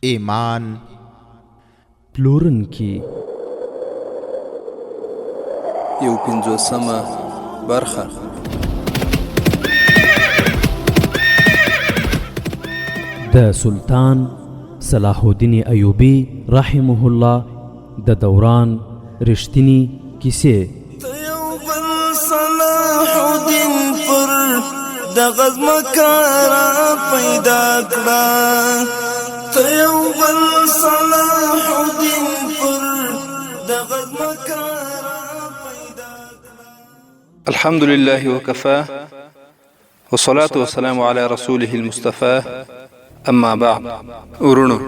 ایمان پلورنکي. یو پنځوسمه برخه. د سلطان صلاح الدین ایوبي رحمه الله د دوران رښتینی کیسې. ته یو بل صلاح الدین پر دغه ځمکه را پیدا کړه، ته یو بل صلاح الدین پر دغه ځمکه را پیدا کړه. الحمد لله وكفى والصلاة والسلام على رسوله المصطفى اما بعد. ورونو،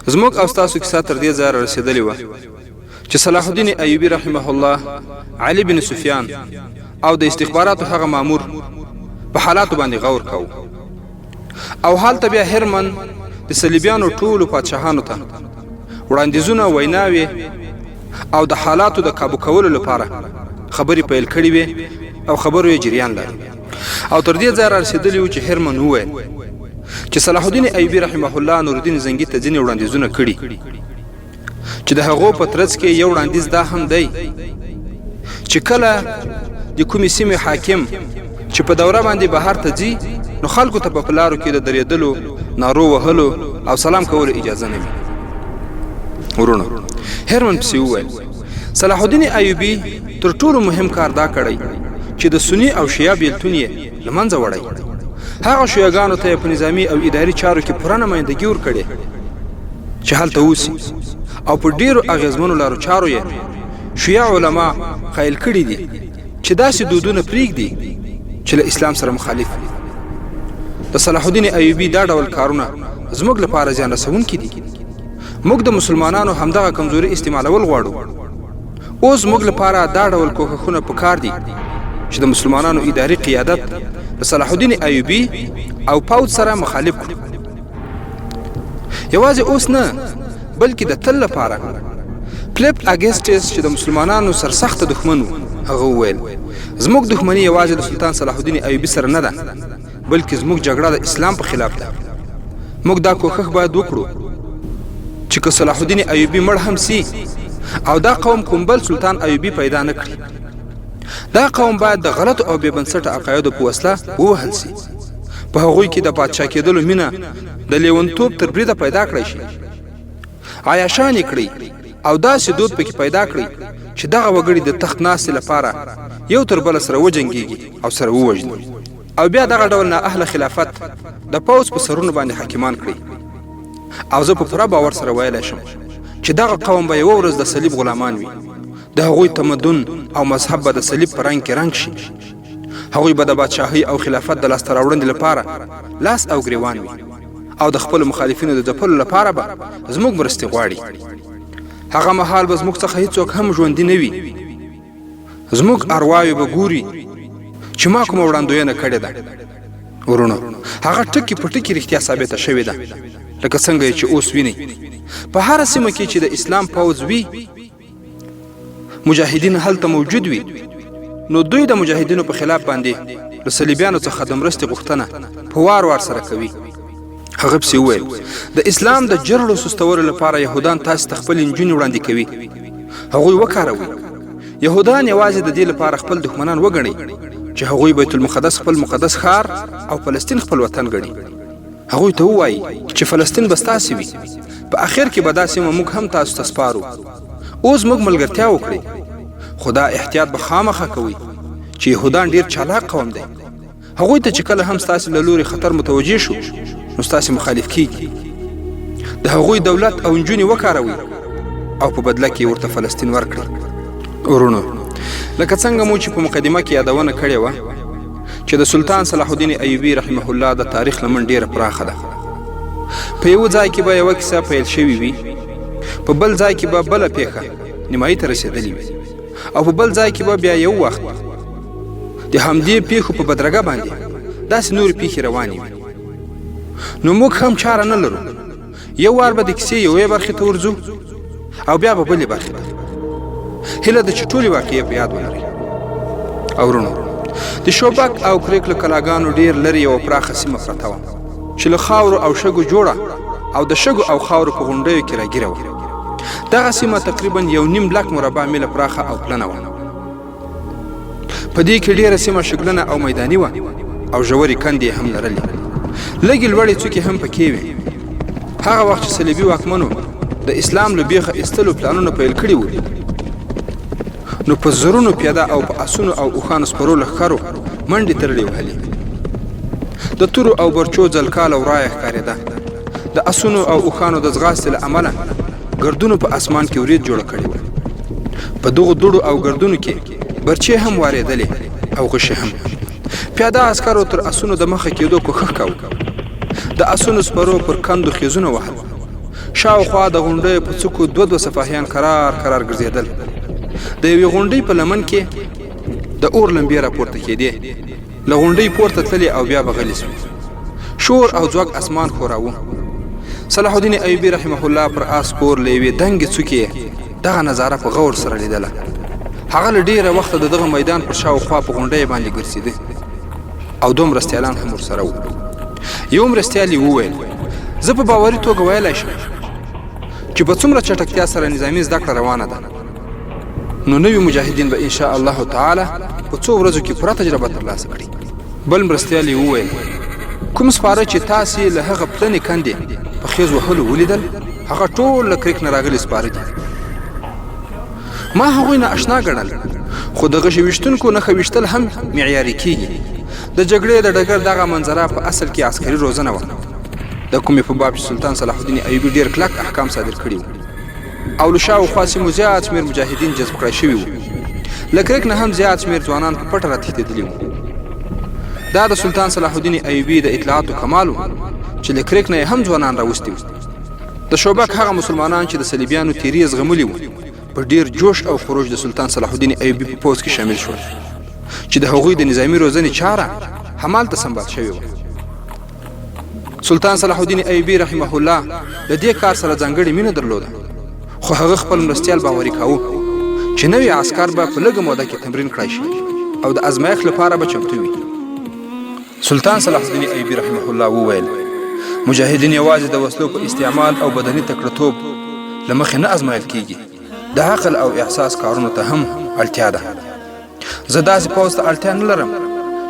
زموږ او ستاسو کیسه تر دې ځایه رسېدلې وه چې صلاح الدین ایوبي رحمه الله، علي بن سفیان او د استخباراتو هغه مامور په حالاتو باندې غور کاوه، او هلته بیا هرمن د صلیبیانو ټولو پادشاهانو ته وړاندیزونه، ویناوې او د حالاتو د کابو کولو لپاره خبرې پیل کړې وې او خبرو یې جریان لري، او تر دې ځایه را رسېدلي وو چې هرمن وویل چې صلاح الدین ایوبي رحمه الله نورالدین زنګي ته ځینې وړاندیزونه کړي، چې د هغو په ترڅ کې یو وړاندیز دا هم دی چې کله د کومې سیمې حاکم چې په دوره باندې بهر ته ځي، نو خلکو ته په لارو کې د درېدلو، نارو وهلو او سلام کولو اجازه نه وي. وروڼو، هرمن پسې وویل، صلاح الدین ایوبي تر ټولو مهم کار دا کړی چې د سني او شیعه بیلتون یې له منځه وړی. هغه شیعه ګانو ته یې په نظامي او اداري چارو کې پوره نمایندګي ورکړې چې هلته اوسي، او په ډیرو اغیزمنو لارو چارو یې شیعه علما قایل کړي دي چې داسې دودونه پریږدي چې له اسلام سره مخالف وي. د صلاح الدین ایوبي دا ډول کارونه زموږ لپاره زیان رسوونکي دي. موږ د مسلمانانو همدغه کمزوري استعمالول غواړو. اوس موږ لپاره دا ډول کوښښونه پکار دي چې د مسلمانانو اداري قیادت د صلاح الدین ایوبي او پوځ سره مخالف کړو، یوازې اوس نه بلکې د تل لپاره. فلیپ اګسټس چې د مسلمانانو سرسخته دښمن و، هغه وویل، زموږ دښمني یوازې د سلطان صلاح الدین ایوبي سره نه ده، بلکې زموږ جګړه د اسلام په خلاف ده. موږ دا کوښښ باید وکړو چې که صلاح الدین ایوبي مړ هم سي او دا قوم کوم بل سلطان ایوبي پیدا نه کړي، دا قوم باید د غلطو او بې بنسټه عقایدو په وسله ووهل سي، په هغوی کې د پادشاه کېدلو مینه د لیونتوب تر بریده پیدا کړی شي، عیاشان یې کړئ او داسې دود پکې پیدا کړئ چې دغه وګړي د تخت ناستې لپاره یو تر بله سره وجنګیږي او سره ووژني، او بیا دغه ډول نااهله خلافت د پوځ په سرونو باندې حاکمان کړئ. او زه په پوره باور سره ویلی شم چې دغه قوم به یوه ورځ د صلیب غلامان وي. د هغوی تمدن او مذهب به د صلیب په رنګ کې رنګ شي. هغوی به د بادشاهۍ او خلافت د لاسته راوړنې لپاره لاس او ګریوان وي او د خپلو مخالفینو د ځپلو لپاره به زموږ مرستې غواړي. هغه مهال به زموږ څخه هیڅوک هم ژوندي نه وي. زموږ ارواوې به ګوري چې ما کومه وړاندوینه کړې ده. وروڼو، هغه ټکي په ټکي رښتیا ثابته شوې ده، لکه څنګه یې چې اوس وینئ. په هره سیمه کې چې د اسلام پوځ وي، مجاهدین هلته موجود وي، نو دوی د مجاهدینو په خلاف باندې له صلیبیانو څخه د مرستې غوښتنه په وار وار سره کوي. هغه پسې وویل، د اسلام د جرړو سستولو لپاره یهودان تاسې ته خپلې نجونې وړاندې کوي، هغوی وکاروئ. یهودان یوازې د دې لپاره خپل دښمنان وګڼئ چې هغوی بیت المقدس خپل مقدس ښار او فلسطین خپل وطن ګڼي. هغوی ته ووایي چې فلسطین به ستاسې وي، په اخر کې به دا سیمه موږ هم تاسو ته سپارو، اوس موږ ملګرتیا وکړئ، خو دا احتیاط به خامخا کوئ چې یهودان ډیر چالاک قوم دی. هغوی ته چې کله هم ستاسې له لوري خطر متوجه شو، نو ستاسې مخالف کیږي. د هغوی دولت او نجونې وکاروئ او په بدله کې ورته فلسطین ورکړئ. وروڼو، لکه څنګه مو چې په مقدمه کې یادونه کړې وه چې د سلطان صلاح الدین ایوبي رحمه الله د تاریخ لمن ډیره پراخه ده. په یوه ځای کې به یوه کیسه پیل شوې وي، په بل ځای کې به بله پیښه نیمایي ته رسېدلې وي، او په بل ځای کې به بیا یو وخت د همدې پیښو په بدرګه باندې داسې نورې پیښې روانې وي. نو موږ هم چاره نه لرو، یو وار به د کیسې یوې برخې ته ورځو او بیا به بلې برخې ته. هیله ده چې ټولې واقعې په یاد ولرئ. او وروڼو، د شوبک او کریک له کلاګانو ډیر لرې یوه پراخه سیمه پرته وه چې له خاورو او شګو جوړه او د شګو او خاورو په غونډیو کې راګیره وه. دغه سیمه تقریبا یو نیم لک مربع میله پراخه او پلنه وه. په دې کې ډیره سیمه شګلنه او میداني وه او ژورې کندې یې هم لرلې. لږې لوړې څوکې هم پکې وې. هغه وخت چې صلیبي واکمنو د اسلام له بیخه ایستلو پلانونه پیل کړي وو، نو په زرونو پیاده او په اسونو او اوښانو سپرو لښکرو منډې ترړې وهلې. د تورو او برچو ځلکا له ورایه ښکارېده. د اسونو او اوښانو د ځغاستې له امله ګردونو په اسمان کې وریځ جوړه کړې وه. په دغو دوړو او ګردونو کې برچې هم وارېدلې او غشي هم. پیاده عسکرو تر اسونو د مخه کېدو کوښښ کاوه. د اسونو سپرو پر کندو خیزونه وهل. شاوخوا د غونډیو په څوکو دوه دوه سپاهیان کرار کرار ګرځېدل. د یوې غونډۍ په لمن کې د اور لمبې راپورته کېدې. له غونډۍ پورته تللې او بیا به غلې سوې. شور او ځوږ اسمان ښوراوه. صلاح الدین ایوبي رحمه الله پر آس سپور له یوې دنګې څوکې دغه نظاره په غور سره لیدله. هغه له ډېره وخته د دغه میدان پر شاوخوا په غونډۍ باندې ګرځېده او دوه مرستیالان هم ورسره وو. یو مرستیال یې وویل، زه په باوري توګه ویلای شم چې په څومره چټکتیا سره نظامي زده کړه روانه ده، نو نوي مجاهدین به ان شاء الله تعالی په څو ورځو کې پوره تجربه ترلاسه کړي. بل مرستیال یې وویل، کوم سپاره چې تاسې له هغه پلنې کندې په خیز وهلو ولیدل، هغه ټول له کریک نه راغلي سپاره دي. ما هغوی نا اشنا ګڼل، خو د غشي ویشتونکو نښه ویشتل هم معیاري کیږي. د جګړې د ډګر دغه منظره په اصل کې عسکري روزنه وه، د کومې په باب چې سلطان صلاح الدین ایوبي ډیر کلک احکام صادر کړي وو او له شاوخوا سیمو زیات شمېر مجاهدین جذب کړای شوي وو. له کرک نه هم زیات شمېر ځوانان په پټه راتښتېدلي وو. دا د سلطان صلاح الدین ایوبي د اطلاعاتو کمال و چې له کرک نه یې هم ځوانان راوستي وو. د شوبک هغه مسلمانان چې د صلیبیانو تیري یې زغملي وو، په ډیر جوش او خروش د سلطان صلاح الدین ایوبي په پوځ کې شامل شول چې د هغوی د نظامي روزنې چاره همالته سمبال شوې وه. سلطان صلاح الدین ایوبي رحمه الله له دې کار سره ځانګړې مینه درلوده، خو هغه خپل مرستیال باوري کاوه چې نوي عسکر به په لږه موده کې تمرین کړای شي او د ازمایښت لپاره به چمتو وي. سلطان صلاح الدین ایوبي رحمه الله وویل، مجاهدین یوازې د وسلو په استعمال او بدني تکړتوب له مخې نه ازمایل کیږي، د عقل او احساس کارونو ته هم اړتیا ده. زه داسې پوځ ته اړتیا نه لرم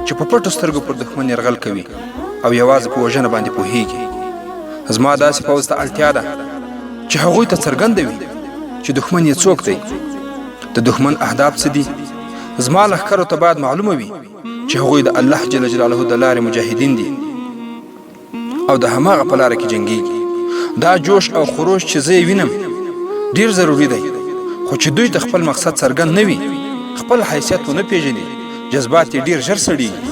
چې په پټو سترګو پر دښمن یرغل کوي او یوازې په وژنه باندې پوهیږي. زما داسې پوځ ته اړتیا ده چې هغوی ته څرګنده وي چې دښمن یې څوک دی، د دښمن اهداف څه دي. زما لښکرو ته باید معلومه وي چې هغوی د الله جل جلاله د لارې مجاهدین دي او د هماغه په لاره کې جنګیږي. دا جوش او خروش چې زه یې وینم ډیر ضروري دی، خو چې دوی ته خپل مقصد څرګند نه وي، خپل حیثیت ونه پیژني، جذبات یې ډیر ژر سړیږي.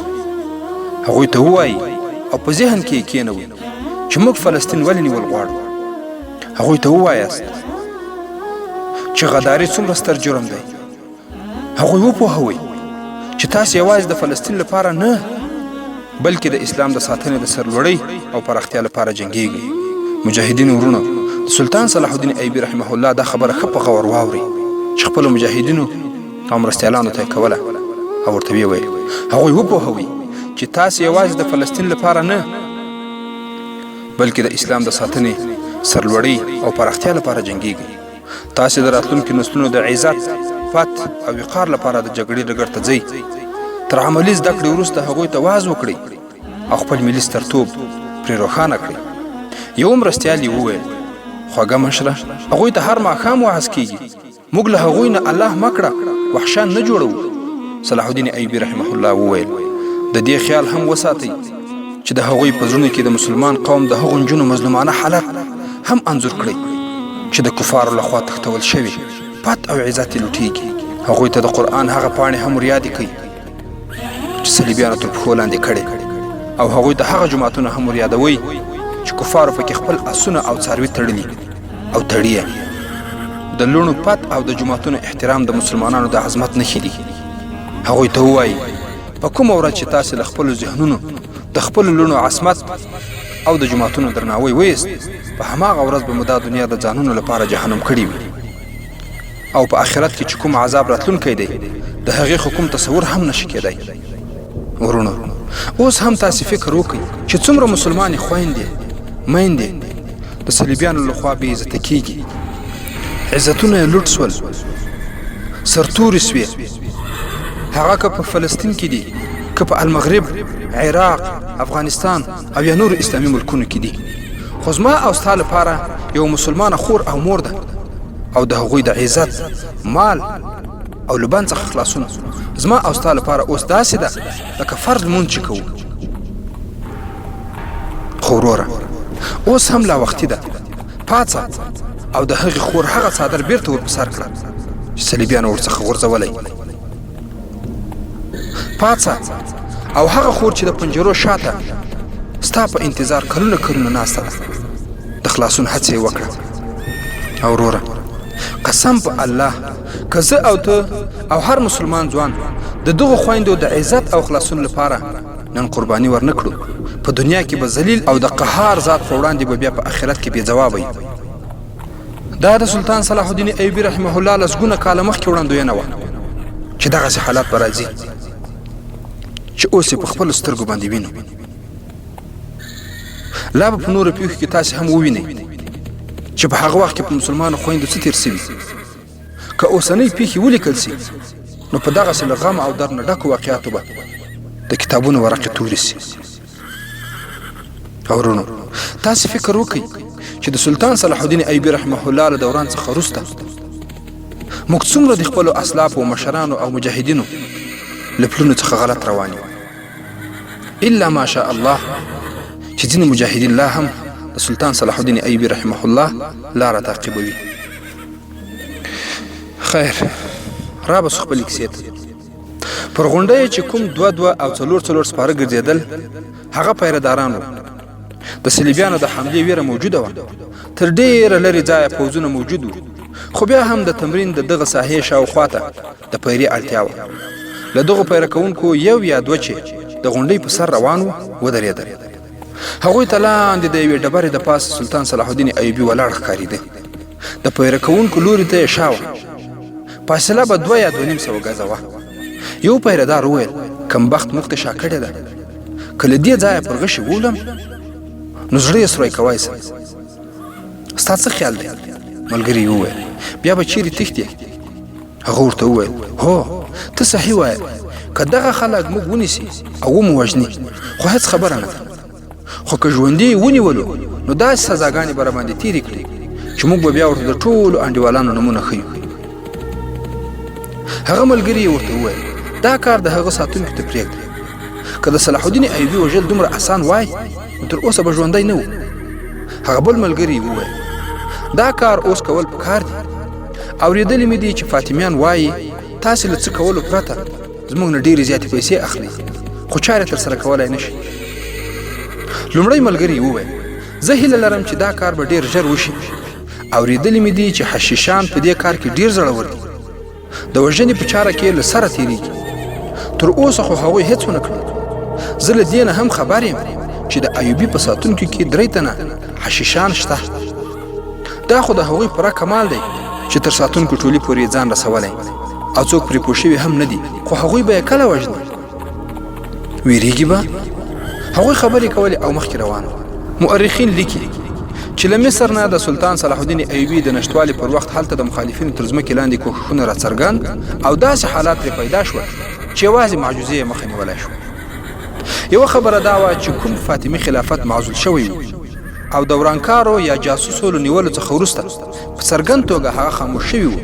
هغوی ته ووایي او په ذهن کې یې کینوئ چې موږ فلسطین ولې نیول غواړو. هغوی ته ووایاست چې غداري څومره ستر جرم دی. هغوی وپوهوئ چې تاسو یوازې د فلسطین لپاره نه، بلکې د اسلام د ساتنې، د سرلوړۍ او پراختیا لپاره جنګیږئ. مجاهدینو وروڼو، د سلطان صلاح الدین ایوبي رحمه الله دا خبره ښه په غور واورئ چې خپلو مجاهدینو او مرستیالانو ته یې کوله او ورته ویې ویل، هغوی وپوهوئ چې تاسو یوازې د فلسطین لپاره نه، بلکې د اسلام د ساتنې، سرلوړۍ او پراختیا لپاره جنګیږئ. تاسې د راتلونکو نسلونو د عزت، پت او وقار لپاره د جګړې ډګر ته ځئ. تر عملي زده کړې وروسته هغوی ته وعظ وکړئ او خپل ملي سترتوب پرې روښانه کړئ. یو مرستیال یې وویل، خوږه مشره، هغوی ته هر ماښام وعظ کیږي. موږ له هغوی نه الله مه کړه وحشیان نه جوړوو. صلاح الدین ایوبي رحمه الله وویل، د دې خیال هم وساتئ چې د هغوی په زړونو کې د مسلمان قوم د هغو نجونو مظلومانه حالت هم انځور کړئ چې د کفارو له خوا تښتول شوې، پت او عزت یې لوټېږي. هغوی ته د قرآن هغه پاڼې هم وریادې کړئ چې صلیبیانو تر پښو لاندې کړې، او هغوی ته هغه جوماتونه هم وریادوئ چې کفارو پکې خپل اسونه او څاروي تړلي او تړي یې. د لوڼو پت او د جوماتونو احترام د مسلمانانو د عظمت نښې دي. هغوی ته ووایئ، په کومه ورځ چې تاسې له خپلو ذهنونو د خپلو لوڼو عصمت او د جوماتونو درناوی وایست، په هماغه ورځ به مو دا دنیا د ځانونو لپاره جهنم کړې وي او په آخرت کې چې کوم عذاب راتلونکی دی، د هغې خو کوم تصور هم نشي کېدای. وروڼو، اوس هم تاسې فکر وکړئ چې څومره مسلمانې خویندې، میندې د صلیبیانو له خوا بې عزته کیږي. عزتونه یې لوټ سول، سرتوري سوې. هغه که په فلسطین کې دي، که په المغرب، عراق، افغانستان او یا نورو اسلامي ملکونو کې دي، خو زما او ستا لپاره یو مسلمانه خور او مور ده او د هغوی د عزت، مال او له بند څخه خلاصون زما او ستا لپاره اوس داسې ده لکه فرض لمونځ چې کوو. خو وروره اوس هم لا وختي ده، پاڅه او د هغې خور هغه څادر بیرته ور په سر کړه چې صلیبیانو ورڅخه غورځولی. پاڅه او هغه خور چې د پنجرو شاته ستا په انتظار کلونه کلونه ناسته ده، د خلاصون هڅه یې وکړه. او وروره قسم په الله که زه او ته او هر مسلمان ځوان د دغو خویندو د عزت او خلاصون لپاره نن قرباني ورنکړو، په دنیا کې به ذلیل او د قهار ذات په وړاندې به بیا په آخرت کې بې ځوابه یو. دا د سلطان صلاح الدین ایوبي رحمه الله لسګونه کاله مخکې وړاندوینه وه چې دغسې حالات به راځي چې اوس یې په خپلو سترګو باندې وینو. لا به په نورو پیښو کې تاسې هم ووینئ چې په هغه وخت کې په مسلمانو خویندو څه تیر سوي. که اوسنۍ پیښې ولیکل سي نو په دغسې له غم او درد نه ډکو واقعاتو به د کتابونو ورقې تورې سي. ورونو تاسې فکر وکړئ چې د سلطان صلاح الدین ایوبي رحمه الله له دوران څخه وروسته موږ څومره د خپلو اسلافو، مشرانو او مجاهدینو له پلونو څخه غلط روان یو. الا ماشاء الله چې ځینې مجاهدین لا هم د سلطان صلاح الدین ایوبي رحمه الله لاره تعقیبوي. خیر، را به خپلې کیسې ته. پر غونډۍ چې کوم دوه دوه او څلور څلور سپاره ګرځېدل، هغه پیرداران وو. د صلیبیانو د حملې ویره موجوده وه. تر ډېره لرې ځایه پوځونه موجود وو، خو بیا هم د تمرین د دغه ساحې شاوخوا ته د پیرې اړتیا وه. له دغو پیره کوونکو یو یا دوه چې د غونډۍ په سر روان وو، ودرېدل. هغوی ته لاندې د یوې ډبرې د پاسه سلطان صلاح الدین ایوبي ولاړ ښکارېده. د پیره کوونکو لوري ته یې شا وه. فاصله به 2 یا 250 ګزه وه. یو پیره دار وویل، کمبخت موږ ته شا کړې ده، که له دې ځایه پر غشي وولم نو زړه یې سوری کوای سم. ستا څه خیال دی؟ ملګري یې وویل، بیا به چیرې تښتې؟ هغه ورته وویل، هو ته صحیح وایې، که دغه خلک موږ ونیسي او ومو وژني خو هېڅ خبره نه ده، خو که ژوندي یې ونیولو نو داسې سزاګانې به راباندې تېرې کړي چې موږ به بیا ورته د ټولو انډیوالانو نومونه ښیو. هغه ملګري یې ورته وویل، دا کار د هغه ساتونکي ته پرېږده، که د صلاح الدین ایوبي وژل دومره اسان وای نو تر اوسه به ژوندی نه و. هغه بل ملګري یې وویل، دا کار اوس کول پکار دي. اورېدلي مې دي چې فاطمیان وایي تاسې له څه کولو پرته زموږ نه ډېرې زیاتې پیسې اخلي، خو چارې ترسره کولای نه شي. لومړی ملګري یې وویل، زه هیله لرم چې دا کار به ډېر ژر وشي. اورېدلي مې دي چې حشیشان په دې کار کې ډېر زړور دي، د وژنې په چاره کې له سره تېرېږي. تر اوسه خو هغوی هېڅ ونه کړل. زه له دې نه هم خبر یم چې د ایوبي په ساتونکو کې 3 تنه حشیشان شته. دا خو د هغوی پوره کمال دی چې تر ساتونکو ټولي پورې یې ځان رسولی او څوک پرې پوه شوي هم نه دي، خو هغوی به یې کله وژني؟ ویریږي به؟ هغوی خبرې کولې او مخکې روان وو. مؤرخین لیکي چې له مصر نه د سلطان صلاح الدین ایوبي د نشتوالي پر وخت هلته د مخالفینو تر ځمکې لاندې کوښښونه راڅرګند او داسې حالات ترې پیدا شول چې یوازې معجزې یې مخه نیولای شوه. یوه خبره دا وه چې کوم فاطمي خلافت معزول شوی و او د ورانکارو یا جاسوسو له نیولو څخه وروسته په څرګند توګه هغه خاموش شوي وو،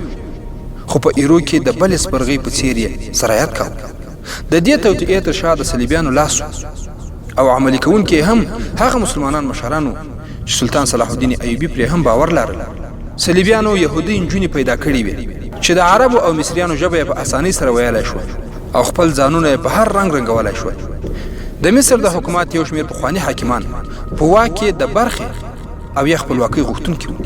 خو په ایرو کې د بلې سپرغۍ په څیر یې سرایت کاوه. د دې توطئې تر شا د صلیبیانو لاس و او عملي کوونکي هم هغه مسلمانان مشران وو چې سلطان صلاح الدین ایوبي پرې هم باور لرل. صلیبیانو یهودي نجونې پیدا کړې وې چې د عربو او مصریانو ژبه یې په اسانۍ سره ویلای شوه او خپل ځانونه یې په هر رنګ رنګولای شول. د مصر د حکومت یو شمېر پخواني حاکمان په واک کې د برخې او یا خپلواکۍ غوښتونکي وو.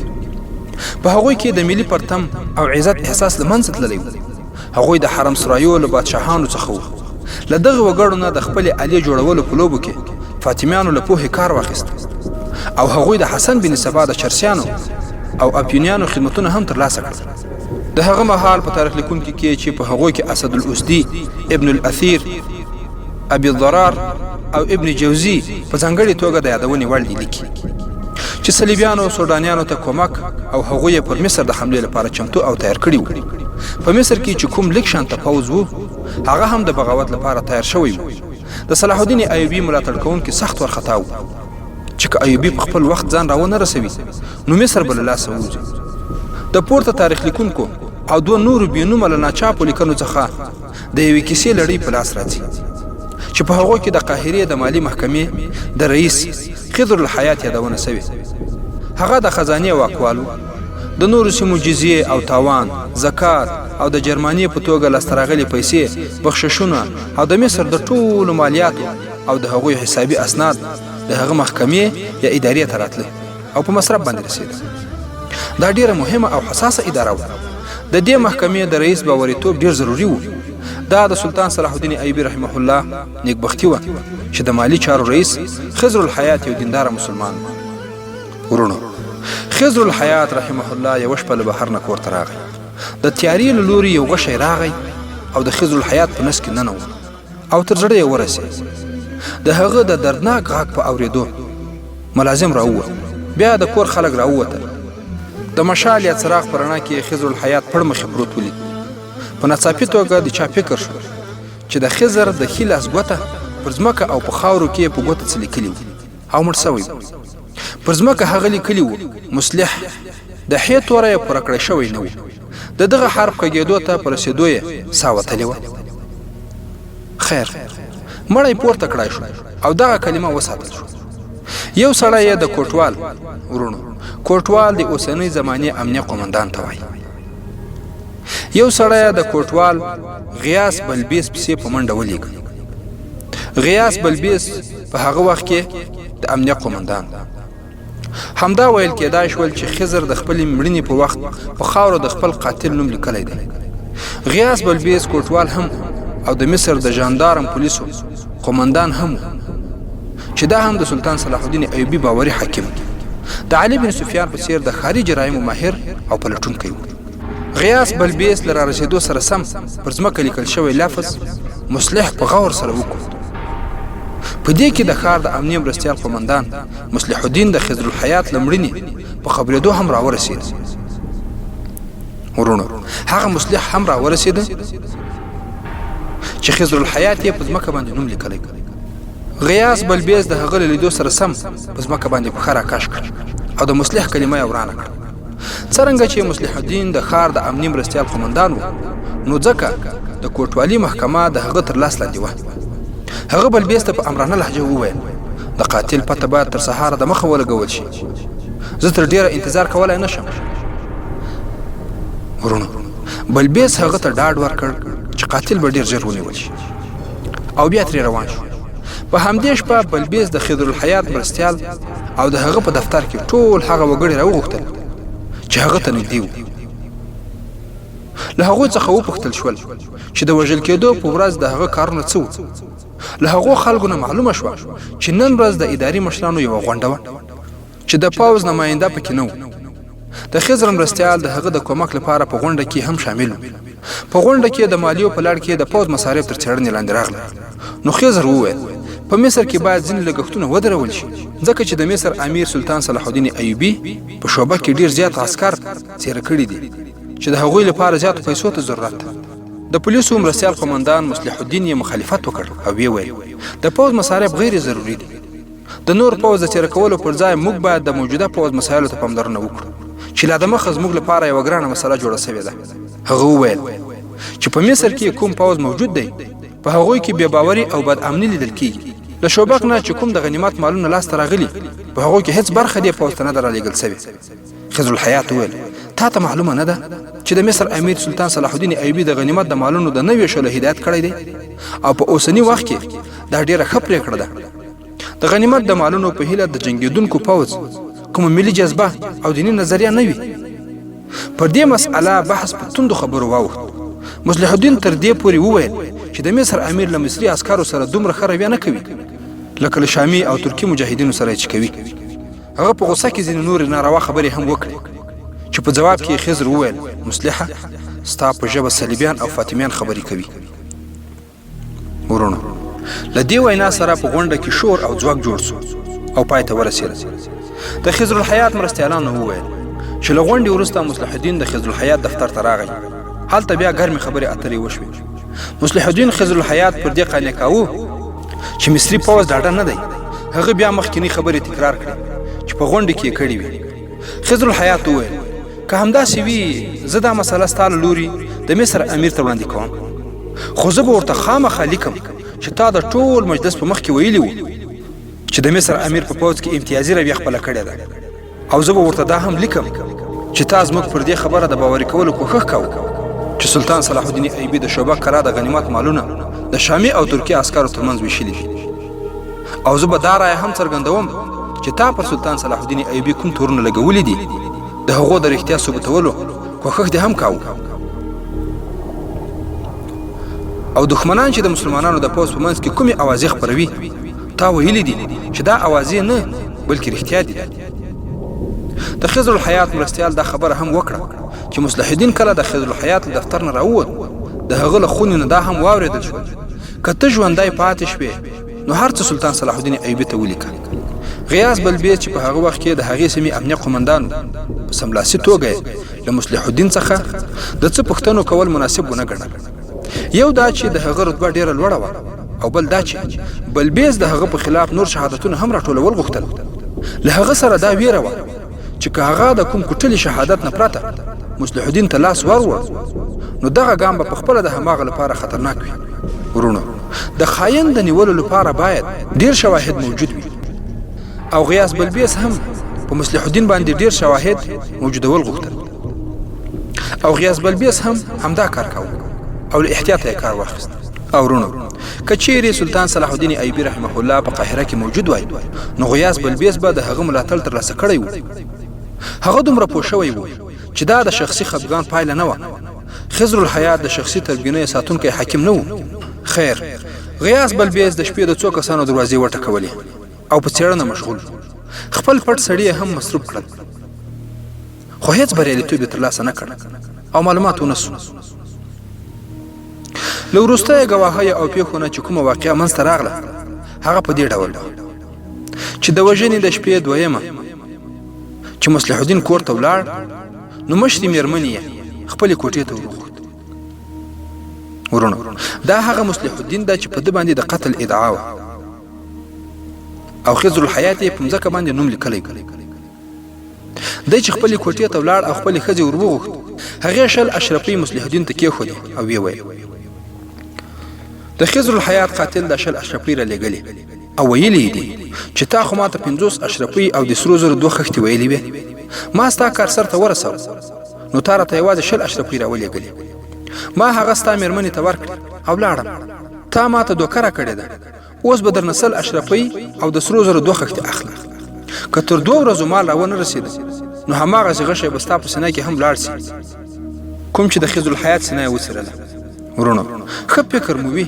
په هغوی کې د ملي پرتم او عزت احساس له منځه تللی و. هغوی د حرم سرایو له بادشاهانو څخه وو. له دغه وګړو نه د خپلې الې جوړولو په لوبو کې فاطمیانو له پوهې کار واخیست او هغوی د حسن بن سبا د چرسیانو او اپیونیانو خدمتونه هم ترلاسه کړل. د هغه مهال په تاریخ لیکونکي کې چې په هغوی کې اسد الاسدي، ابن الاثیر، ابي الضرار او ابن جوزي په ځانګړې توګه د یادونې وړ دي، لیکي چې چې صلیبیانو سوډانیانو ته کومک او هغوی یې پر مصر د حملې لپاره چمتو او تیار کړي وو. په مصر کې چې کوم لږ شانته پوځ وو، هغه هم د بغاوت لپاره تیار شوی وو. د صلاح الدین ایوبي ملاتړ کوونکي سخت وارخطا وو چې که ایوبي په خپل وخت ځان راونه رسوي نو مصر به له لاسه ووځي. د پورته تاریخ لیکونکو او دوه نورو بې نومه له ناچاپو لیکنو څخه د یوې کیسې لړۍ په لاس راځي چې په هغو کې د قاهرې د مالي محکمې د رئیس خضر الحیات یادونه شوې. هغه د خزانې واکوال و، د نورو سیمو جزیې او تاوان، زکات او د جرمانې په توګه لاسته راغلې پیسې، بخششونه او د مصر د ټولو مالیاتو او د هغوی حسابي اسناد د هغه محکمې یا ادارې ته راتله او په مصرف باندې رسېده. دا ډیره مهمه او حساسه اداره وه. د دې محکمې د رئیس باوریتوب ډیر ضروري و. دا د سلطان صلاح الدین ایوبي رحمه الله نیکبختي وه چې د مالي چارو رئیس خضر الحیات یو دینداره مسلمان و. وروڼو، خضر الحیات رحمه الله یوه شپه له بهر نه کور ته راغی. د تیارې له لوري یو غشی راغی او د خضر الحیات په نس کې ننوت او تر زړه یې ورسېد. د هغه د دردناک غږ په اورېدو ملازم راووت. بیا د کور خلک راووتل. د مشال یا څراغ په رڼا کې یې خضر الحیات پړ مخې پروت ولید. په ناڅاپي توګه د چا فکر شو چې د خضر د ښي لاس ګوته پر ځمکه او په خاورو کې یې په ګوته څه لیکلي وو او مړ شوی و. پر ځمکه هغه لیکلي وو، مصلح. د حې توری یې پوره کړی شوی نه و. د دغه حرف کږېدو ته په رسېدو یې ساه وتلې وه. خیر، مړی پورته کړای شو او دغه کلمه وساتل شوه. یو سړی یې د کوټوال، وروڼو، کوټوال د اوسنۍ زمانې امنیه قومندان ته وایي. یو سړی د کوټوال غیاث بلبیس پسې په منډه ولیږه. غیاث بلبیس په هغه وخت کې د امنیه قومندان. همدا ویل کېدای شول چې خضر د خپلې مړینې په وخت په خاورو د خپل قاتل نوم لیکلی دی. غیاث بلبیس کوټوال هم او د مصر د ژاندارم پولیسو قومندان هم و چې دا هم د سلطان صلاح الدین ایوبي باوري حاکم د علي بن سفیان په څیر د ښاري جرایمو ماهر او پلټونکی و. غیاث بلبیس له رارسېدو سره سم پر ځمکه لیکل شوی لفظ مصلح په غور سره وکوت. په دې کې د ښار د امنیه مرستیال قومندان مصلح الدین د خضر الحیات له مړینې په خبرېدو هم راورسېد. وروڼو، هغه مصلح هم راورسېد چې خضر الحیات یې په ځمکه باندې نوم لیکلی. غیاث بلبیس د هغه له لیدو سره سم په ځمکه باندې پښه راکش کړه او د مصلح کلمه یې ورانه کړه. څرنګه چې مصلح الدین د ښار د امني مرستیال قومندان و، نو ځکه د کوټوالي محکمه د هغه تر لاس لاندې وه. هغه بلبیس ته په امرانه لهجه وویل، د قاتل پته باید تر سهاره د مخه ولګول شي. زه تر ډیره انتظار کولای نه شم. وروڼو، بلبیس هغه ته ډاډ ورکړ چې قاتل به ډیر ژر ونیول شي او بیا ترې روان شو. په همدې شپه بلبیس د خضر الحیات مرستیال او د هغه په دفتر کې ټول هغه وګړي راوغوښتل چې هغه ته نږدې وو. له هغوی څخه وپوښتل شول چې د وژل کېدو په ورځ د هغه کارونه څه وو. له هغو خلکو نه معلومه شوه چې نن ورځ د اداري مشرانو یوه غونډه وه چې د پوځ نماینده پکې نه و. د خضر مرستیال د هغه د کومک لپاره په غونډه کې هم شامل و. په غونډه کې د مالیو په لړ کې د پوځ مصارف تر څېړنې لاندې راغلل. نو خضر وویل، په مصر کې باید ځینې لګښتونه ودرول شي، ځکه چې د مصر امیر سلطان صلاح الدین ایوبي په شعبه کې ډېر زیات عسکر څېره کړي دي چې د هغوی لپاره زیاتو پیسو ته ضرورت ده. د پولیسو مرستیال قومندان مصلح الدین یې مخالفت وکړ او ویې ویل، د پوځ مصارف غیر ضروري دي. د نور پوځ د څیره کولو پر ځای موږ باید د موجوده پوځ مسایلو ته پاملرنه وکړو چې لا د مخه زموږ لپاره یوه ګرانه مسله جوړه شوې ده. هغه وویل چې په مصر کې کوم پوځ موجود دی په هغوی کې بې باوري او بد امني لیدل کیږي. له شوبک نه چې کوم د غنیمت مالونه لاسته راغلي په هغو کې هیڅ برخه دې پوځ ته نه ده رالیږل شوې. خضر الحیات وویل، تا ته معلومه نه ده چې د مصر امیر سلطان صلاح الدین ایوبي د غنیمت د مالونو د نه ویشلو هدایت کړی دی او په اوسني وخت کې دا ډیره ښه پریکړه ده. د غنیمت د مالونو په هیله د جنګیدونکو پوځ کومه ملي جذبه او دیني نظریه نه وي. پر دې مسئله بحث په توندو خبرو واوښت. مصلح الدین تر دې پورې وویل چې د مصر امیر له مصري عسکرو سره دومره ښه رویه نه کوي لکه له شامي او ترکي مجاهدینو سره یې چې کوي. هغه په غوسه کې ځینې نورې ناروا خبرې هم وکړې چې په ځواب کې یې خضر وویل، مصلحه، ستا په ژبه صلیبیان او فاطمیان خبرې کوي. وروڼو، له دې وینا سره په غونډه کې شور او ځوږ جوړ شو. او پای ته ورسېده. د خضر الحیات مرستیالانو وویل چې له غونډې وروسته مصلح الدین د خضر الحیات دفتر ته راغی. هلته بیا ګرمې خبرې اترې وشوې. مصلح الدین خضر الحیات پر دې قانع کاوه چې مصري پوځ ډاډه نه دی. هغه بیا مخکینی خبرې تکرار کړې چې په غونډې کې یې کړې وې. خضر الحیات وویل، که همداسې وي زه دا مسله ستا له لوري د مصر امیر ته وړاندې کوم، خو زه به ورته خامخا لیکم چې تا د ټول مجلس په مخ کې ویلي وو چې د مصر امیر په پوځ کې امتیازي رویه خپله کړې ده، او زه به ورته دا هم لیکم چې تا زموږ پر دې خبره د باوري کولو کوښښ کاوه چې سلطان صلاح الدین ایوبي د شوبک کلا د غنیمت مالونه د شامي او ترکي عسکرو ترمنځ ویشلي دي، او زه به دا رایه هم څرګندوم چې تا پر سلطان صلاح الدین ایوبي کوم تورونه لګولي دي د هغو د رښتیا ثبوتولو کوښښ دې هم کاوه. او دښمنان چې د مسلمانانو د پوځ په منځ کې کومې اوازې خپروي، تا ویلي دي چې دا اوازې نه بلکې رښتیا دي. د خضر الحیات مرستیال دا خبره هم وکړه چې مصلح الدین کله د خضر الحیات له دفتر نه راووت، د هغه له خونې نه دا هم واورېدل شول، که ته ژوندی پاتې شوې نو هر څه سلطان صلاح الدین ایوبي ته ولیکه. غیاث بلبیس چې په هغه وخت کې د هغې سیمې امنیه قومندان و، په سملاسي توګه یې له مصلح الدین څخه د څه پوښتنو کول مناسب ونه ګڼل. یو دا چې د هغه رتبه ډېره لوړه وه او بل دا چې بلبیس د هغه په خلاف نور شهادتونه هم راټولول غوښتل. له هغه سره دا ویره وه چې که هغه د کوم کوټلي شهادت نه پرته مصلح الدین ته لاس وروړ نو دغه ګام به پخپله د هماغه لپاره خطرناک وي. وروڼو، د خاین د نیولو لپاره باید ډیر شواهد موجود وي او غیاث بلبیس هم په مصلح الدین باندې ډیر شواهد موجودول غوښتل او غیاث بلبیس هم همدا کار کاوه او له احتیاطه یې کار واخیست. او وروڼو، که چیرې سلطان صلاح الدین ایوبي رحمه الله په قاهره کې موجود وای نو غیاث بلبیس به د هغه ملاتړ ترلاسه کړی و. هغه دومره پوه شوی و چې دا د شخصي خپګان پایله نه وه. خضر الحیات د شخصي تربګینیو ساتونکی حاکم نه و. خیر، غیاث بلبیس د شپې د څو کسانو دروازې وټکولې او په څېړنه مشغول. خپل پټ سړي یې هم مصروف کړل، خو هېڅ بریالیتوب یې ترلاسه نه کړ او معلومات ونه شو. له وروستیو ګواهیو او پېښو نه چې کومه واقعه منځته راغله هغه په دې ډول وه چې د وژنې د شپې دویمه چې مصلح الدین کور ته ولاړ نو مشرې میرمنې یې خپلې کوټې ته وروغوښت. وروڼو، دا هغه مصلح الدین ده چې په ده باندې د قتل ادعا وه او خضر الحیات یې په مځکه باندې نوم لیکلی. دی چې خپلې کوټې ته ولاړ او خپلې ښځې ور وغوښت، هغې 20 اشرفۍ مصلح الدین ته کېښودې او ویې ویل، د خضر الحیات قاتل دا 20 اشرفۍ را لېږلې او ویلي یې دي چې تا خو ماته 50 اشرفۍ او د سرو زرو دوه خښتې ویلې وې، ما ستا کار سر ته ورساوه نو تا راته یوازې 20 اشرفۍ راولېږلې. ما هغه ستا مېرمنې ته ورکړې او لاړم. تا ماته دوکه راکړې ده، اوس به درنه 20 اشرفۍ او د سرو زرو دوه خښتې اخلم. که تر دوو ورځو مال راونه رسېد نو هماغسې غشی به ستا په سینه کې هم لاړ سي کوم چې د خضر الحیات سینه یې وڅیرله. وروڼو، ښه فکر مو وي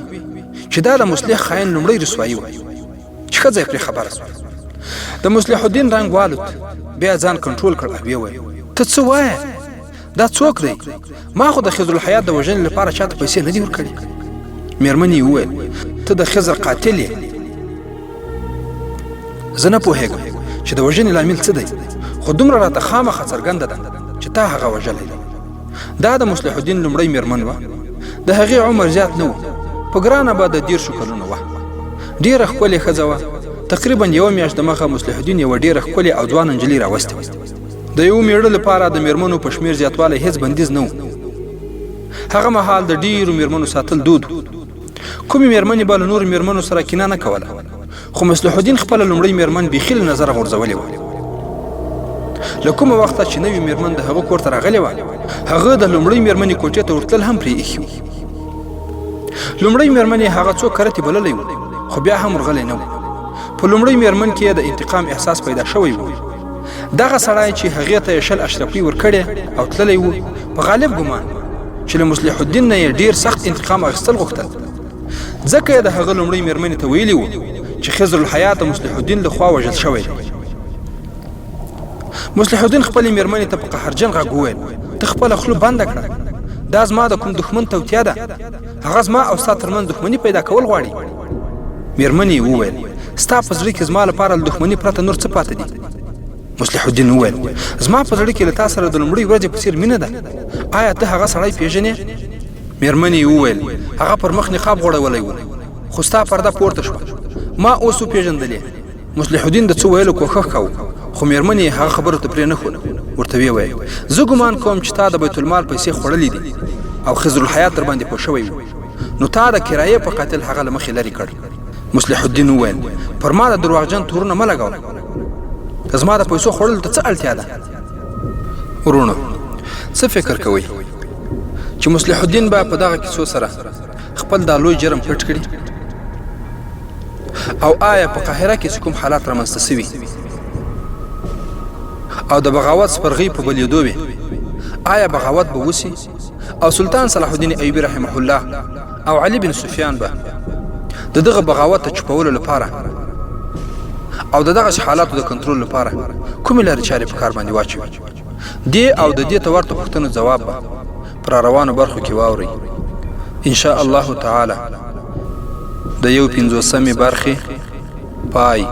چې دا د مصلح خاین لومړۍ رسوایي وه چې ښځه یې پرې خبره شوه. د مصلح الدین رنګ والوت، بیا ځان کنټرول کړ او ویې ویل، ته څه وایې؟ دا څوک دی؟ ما خو د خضر الحیات د وژنې لپاره چاته پیسې نه دي ورکړي. میرمنې یې وویل، ته د خضر قاتل یې. زه نه پوهېږم چې د وژنې لامل څه دی، خو دومره راته خامخا څرګنده ده چې تا هغه وژلی دی. دا د مصلح الدین لومړۍ میرمن وه. د هغې عمر زیات نه و، په ګرانه به د 30 کلونو وه. ډېره ښکلې ښځه وه. تقریبا یوه میاشت دمخه مصلح الدین یوه ډېره ښکلې او ځوانه نجلۍ راوستې وه. د یو میړه لپاره د میرمنو په شمیر زیاتوالی هیڅ بندیز نه و. هغه مهال د ډیرو میرمنو ساتل دود و. کومې میرمنې به له نورو میرمنو سره کینه نه کوله، خو مصلح الدین خپله لومړۍ میرمن بیخي له نظره غورځولې وه. له کومه وخته چې نوې میرمن د هغه کور ته راغلې وه، هغه د لومړۍ میرمنې کوټې ته ورتلل هم پرې ایښي وو. لومړۍ میرمنې هغه څو کرتې بللی و، خو بیا هم ورغلی نه و. په لومړۍ میرمن کې د انتقام احساس پیدا شوی و. دغه سړی چې هغې ته یې 20 اشرفۍ ورکړې او تللی و، په غالب ګمان چې له مصلح الدین نه یې ډیر سخت انتقام اخیستل غوښتل، ځکه یې د هغه لومړۍ میرمنې ته ویلي وو چې خضر الحیات د مصلح الدین له خوا وژل شوی دی. مصلح الدین خپلې میرمنې ته په قهرجن غږ وویل، ته خپله خوله بنده کړه، دا زما د کوم دښمن توطیه ده، هغه زما او ستا ترمنځ دښمني پیدا کول غواړي. میرمنې یې وویل، ستا په زړه کې زما لپاره له دښمني پرته نور څه پاتې دي؟ مصلح الدین وویل، زما په زړه کې له تا سره د لومړۍ ورځې په څیر مینه ده. آیا ته هغه سړی پیژنې؟ میرمنې یې وویل، هغه پر مخ نقاب غوړولی و، خو ستا پرده پورته شوه. ما اوس وپیژندلې. مصلح الدین د څه ویلو کوښښ کاوه، خو میرمنې یې هغه خبرو ته پرې نه ښود. ورته ویې ویل، زه ګمان کوم چې تا د بیت المال پیسې خوړلې دي او خضر الحیات در باندې پوه شوی و، نو تا د کرایې په قاتل هغه له مخې لرې کړ. مصلح الدین وویل، پر ما د درواغجن تورونه مه لګوه، زما د پیسو خوړلو ته څه اړتیا ده؟ وروڼو، څه فکر کوئ چې مصلح الدین به په دغه کیسو سره خپل دا لوی جرم پټ کړي؟ او آیا په قاهره کې چې کوم حالات رامنځته شوي او د بغاوت سپرغۍ په بلیدو وي، آیا بغاوت به وسی او سلطان صلاح الدین ایوبي رحمه الله او علي بن سفیان به د دغه بغاوت د چوپولو لپاره او د دغه حالاتو د کنټرول لپاره کومې لارې چارې په کار باندې واچوي؟ دې او د دې ته ورته پوښتنو ځواب به پر روانو برخو کې واورئ ان شاء الله تعالی. د یو پنځوسمې برخې پای.